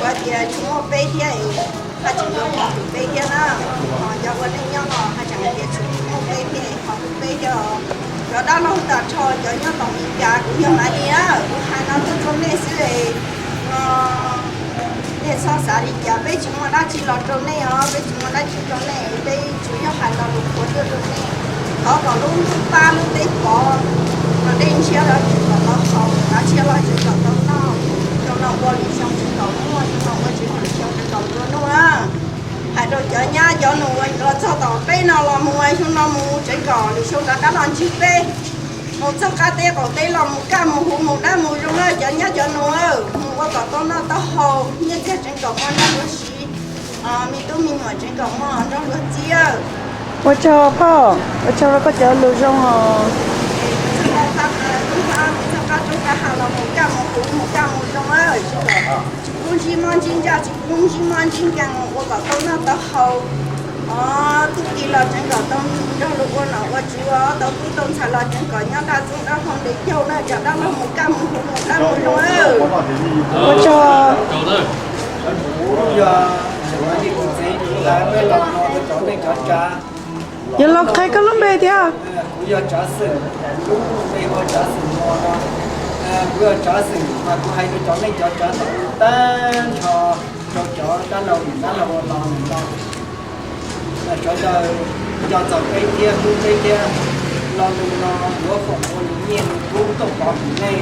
Hais tias tsis muaj peb thiab, haj tseem yuav pom peb thiab na. Cov ua neej nyob no haj tseem hais tias tsis muaj peb thiab, pom peb thiab. Cov dab laug tag nrho cov nyob tom Meskas kuv yog Malis na, kuv hais no tuaj rau nej xwb. Nej txhob xav li cas, peb tsis muaj dab tsi los rau nej os, peb tsis muaj dab tsi rau nej, peb tsuas yog hais lo lus qhuav tuaj rau nej. Thov kom lub ntuj pab lub teb pov, los dej ntshiab los tseem kom tau haus, kav tsij los tseem kom tau noj, xyoo no ua lwm xyoo tseem kom muaj, xyoo no ua tseem kom lwm xyoo tseem kom nplua nuj na. Hais rau cov nyab cov nus uas los txog tom peb no los mus, xyoo no mus tseem kom lwm xyoo rov qab los ntsib peb. Mus txog qab teb qaum teb los mus kaj mus huv mus dab mus zoo na cov nyab cov nus, mus ua kom tau noj tau haus, nyiaj txiag tseem kom muaj nrog luag siv, me tub me nyuam tseem kom muaj nrog luag txib. Ua tsaug phauj, ua tsaug rau koj cov lus zoo os. Txog qab roob qab hav los mus kaj mus huv mus kaj mus zoo, tsis pub ntsib mob ntsib ntsaj, tsis pub ntsib mob ntsib nkeeg, ua kom tau noj tau haus. Tub ki los tseem kom tau nrog luag ua nom ua tswv, tau tub tau ntxhais los tseem kom nyob dab txob dab hau ntev caug na, cov dab laug mus kaj mus huv mus dab mus zoo. Ua tsaug. Yog los qhia koj lub npe thiab. Kuv yog Tsav Xwm, lub npe hu ua Tsav Xwm Muas no. Kuv yog Tsav Xwm mas kuv hais rau cov neej cov tsav tag nrho, rau cov dab laug niam dab laug ua los no, sawv daws nco txog peb thiab hlub peb thiab. Lo lus no yuav foom ua lus nyiaj lus kub tuaj pov hwm nej,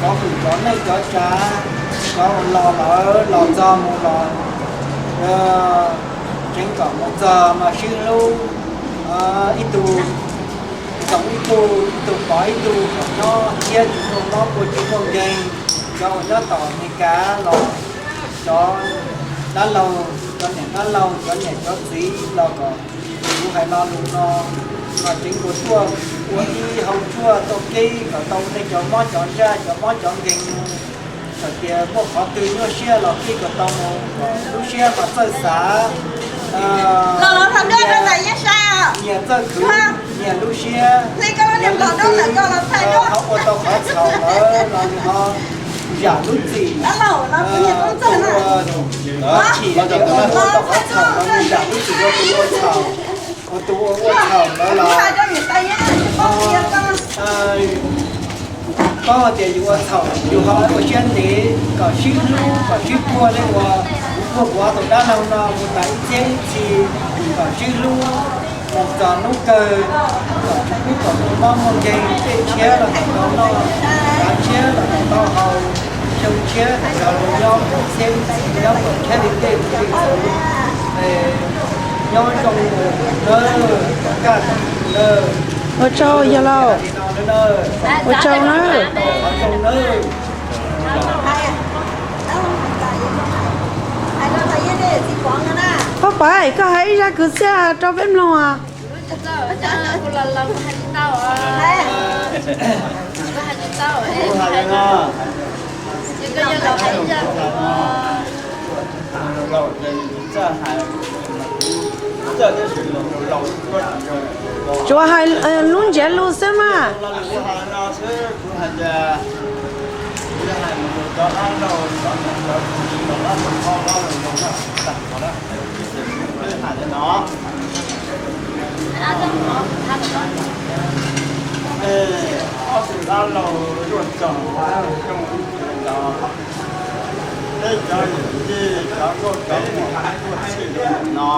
pov hwm cov neej cov tsav, cov uas los lawm los txog mus los, tseem kom mus txog mas sib hlub, ib tug txoom ib tug, ib tug pov ib tug, kom nyob thiab tsis muaj mob kuj tsis muaj nkeeg. Cov uas nyob tom Amelikas los, cov dab laug, cov niam dab laug, cov niam cov txiv los kom kuv hais lo lus no, mas tseem kuv tuaj ua ib hau tsuag tuaj kib kom tau nej cov mob cov ntsaj, cov mob cov nkeeg. Txawm tias muaj qhov twg nyuaj siab los kib kom tau mus, kom lub siab mas txawj xav, nyias txawj khwv, nyias lub siab, ho ua tau qhov txhaum lawm los nws ho zam lub txim, ua tau qhov txhaum los nws zam lub txim rau tus ua txhaum, ua tus ua ua txhaum lawm los paub hais tias yus ua txhaum yus ho ua siab ntev, kom sib hlub kom sib puag li uas kuv puag kuv ob tug dab laug no mus tas ib txhiab ib txhis, kom sib hlub mus txog hnub kawg, kom tsis pub kom muaj mob muaj nkeeg, dej tshiab los kom tau noj, hav tshiab los kom tau haus, xyoo tshiab kom sawv los nyob ib txhiab ib txhis, nyob kom thiaj li dej thiaj li txhuv, nyob zoo nawb, kaj ntug nawb. Ua tsaug yawg laus. Ua tsaug nawb. Paj Paiv, koj hais ib zaj kwv txhiaj rau peb mloog as. Tsuas hais lub ntsiav lus xwb mas. Ob tug dab laug zuaj txog zoo li ntawd, peb cov yawm yij cov nkauj cov muam tuaj txhij li no,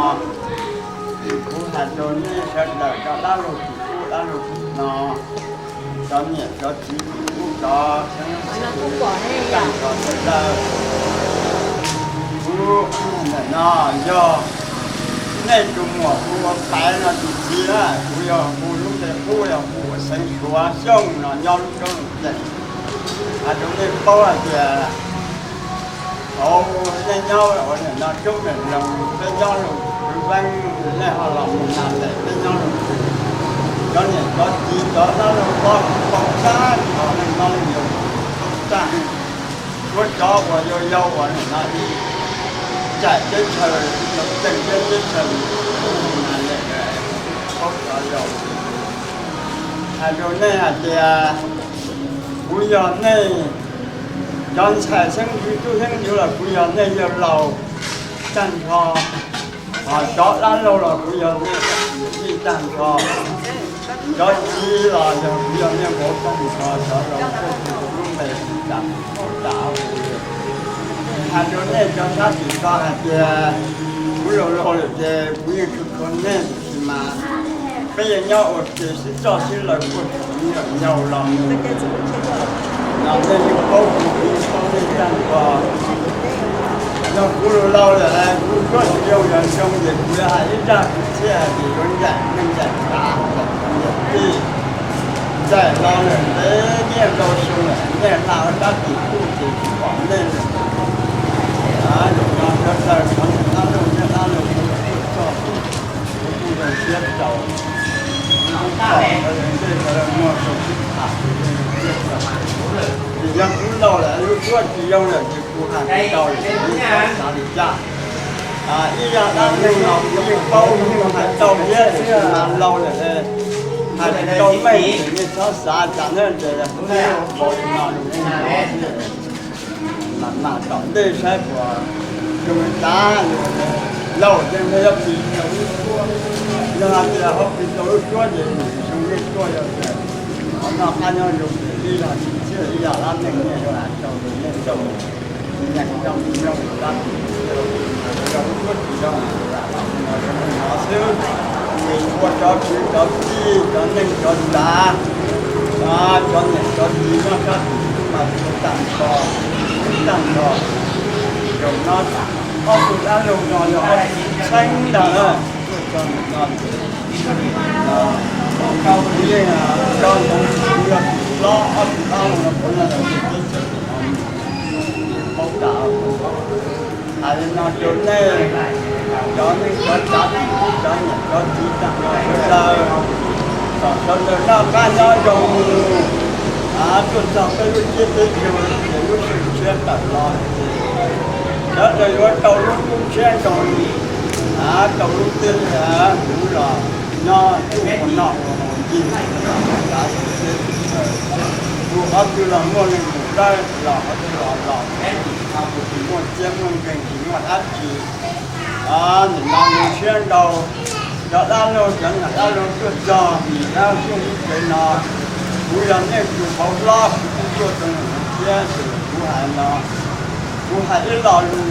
kuv hais rau nej sawv daws cov dab laug tsis pub dab laug tsis no, cov niam cov txiv tsis pub cov xeeb tag nrho sawv daws. Kuv ntawm no yog nej tus muam kuv ua Paiv no tus txiv na, kuv yog hu lub npe qub yog hu ua Xeev Suav Xyooj no nyob lub roob Loos Cees. Hais rau nej paub hais tias thaum nej nyob ua niam no coob niam loos peb nyob Loos Kwv Veeb, nej ho los mus nas lem peb nyob Loos Kwv. Cov niam cov txiv cov dab laug pab pab sab nrho neej nyob Loos Kwv tag. Muab cov uas yau yau uas niam no caim teb chaws, Loos Cees peb teb chaws, nas lem paub cov yau. Hais rau nej hais tias kuv yog nej Cov ntxhais xeeb ntxwv tub xeeb ntxwv los kuv yog nej yawg laus tag nrho, cov dab laug los kuv yog nej yij tag nrho, cov txiv los yog kuv yog nej vauv tag nrho, cov laus tuaj tus lub npe tas tas. Hais rau nej cov sab tim ko hais tias kuv laus laus lawm ces kuv yeej tshua tshua nej, tiam sis mas peb yeej nyob ua ke sib txoj sib law puag thaum me nyuam yaus los mus, los nej yeej paub kuv, kuv yeej paub nej tag nrho. Yog kuv laus laus lawm, kuv suab tsis zoo los zoo ces kuv yuav hais ib zaj kwv txhiaj hais tias yuav ncaim neej ncaim tsav, ncaim tij, ncaim los lawm ntev niaj ntau xyoo lawm, nej hla ua dab tsis kuj ces tsis pom nej lawm. Zaum no sawv daws thov niam dab laug thiab dab laug txhua txhua tus, kuv kuj zoo siab rau, kuv pom sawv daws ntsej sawv daws muag rau sib tham, kuv zoo siab rau. Vim yog kuv laus lawm, lub suab tsis zoo lawm ces kuv hais tsis tau lawm, kuv txhob xav li cas. Ib yam dab neeg los kuv yeej paub, yeej hais tau thiab, tiam sis mas laus lawm, hais tsis tau meej ces nej txhob xav cas na, ces kuv nyob npaum li no los kuv mam mam tom ntej saib puas zoo li cas. Laus ces nws yog plis rau lub suab, yog hais tias ho plis rau lub suab ces nws zoo nej tuaj yog tias qhov noj qab nyob zoo ces ib yam tsis txhiaj ib yam dab neeg nej yuav hais rau nej txaus, nyeem coj mus mloog dab tsi, yog lub suab tsis zoo no xwb. Ces ua cov kwv cov tij, cov neej cov tsav, cov niam cov txiv nyob sab tim kuj mas tag nrho, tag nrho. Zaum no ob tug dab laug no yog ob tug txheeb ntag na, tuaj txog ntawm no ces kuv yeej nco ntsoov kuv yog tus hlob, ob tug dab laug no puav leej yog teb chaws no paub tas. Hais li no rau nej cov neej cov tsav, cov niam cov txiv tag nrho sawv daws, kom sawv daws noj qab nyob zoo, tuaj txog peb lub ciab teb chaws ces lub hwj chim tawm los ces sawv daws yuav tau lub koob tshiab zoo, tau lub teb huv los nyob ua noj ua haus ncig, tus ob tug los muaj neeg mus dawb los ob tug los los, tsis muaj txiab muaj nkeeg tsis muaj dab tsi. Nim no zoo siab ntau, cov dab laug cov niam dab laug tuaj txog nim no tuaj lub tsev no, kuv yog nej tus hauv hlob kuv twb tuaj tau nws thiab ces kuv hais no, kuv hais ib lo lus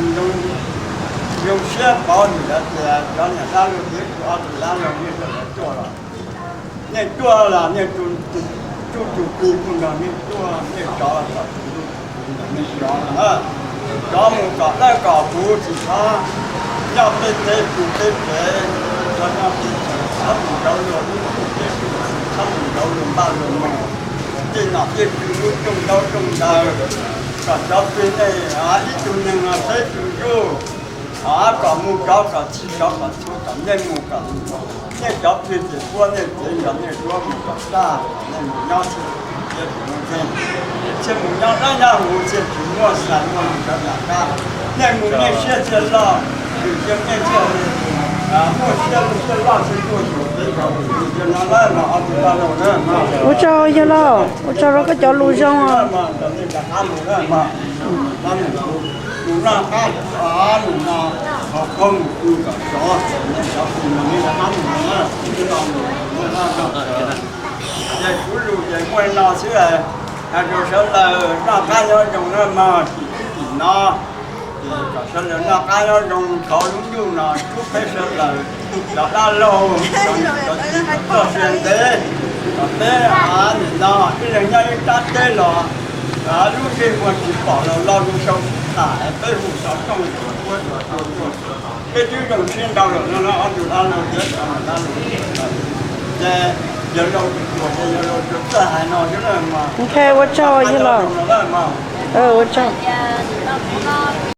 zoo siab pauv lwm lawv tias cov niam dab laug thiab kuv ob tug dab laug nej sawv daws tuaj los, nej tuaj los nej tub tus plig kuj nrog nej tuaj, nej tsov los kom tus tub tus plig nrog nej tsov no na. Tsov mus kom dawb kom huv, tsis txhob nyob peb teb tug peb tsev, tsis txhob nyob peb tsev, txhob mus nraud luag lub teb, txhob mus nraud luag npaj luag moog, tej nom tej tswv lub rooj ntaub rooj ntawd, kom tsov plig nej ib tug neeg no saib txuj zuj, kom mus tsov kom txhij tsov kom txhua kom nej mus kom nej cov plig ces puab nej tsev nrog nej duab mus kom tag, nej mus nyob txhij txhua teb txhua ntxeeg, txhij mus nyob dawb nyob huv, txhij tsis muaj xais muaj lus cov yam dab. Nej mus nej siab txhij loj, txhij nej txhij muaj siab loj txhij tuaj yuav peb cov plig no na, mas ob tug dab laug na. Ua tsaug yawg laus, ua tsaug rau koj cov lus zoo os. Mus noj qab, mus no, ho khaub mus pw kom tsov, nej cov plig no nej rov qab mus na. Ces kuv lus ces muaj li no xwb, hais rau sawv daws noj qab nyob zoo na mog, tim ub tim no. Ces kom sawv daws noj qab nyob zoo, thov lub ntuj no txhub peb sawv daws, cov dab laug, cov niam cov txiv kom txoj sia ntev, kom peb nim no ib leeg nyob ib sab teb los lub ntsej muag tsis pom los lo lus sau tsis tham, peb hu xov tooj yuav puab yuav tuaj tuaj, peb twb zoo siab ntau lawm no na ob tug dab laug thiab cov niam dab laug. Ces yawg laus tsuas ces yawg laus tsuas txawj hais no xwb na mog. Ua tsaug yawg laus. Ua tsaug.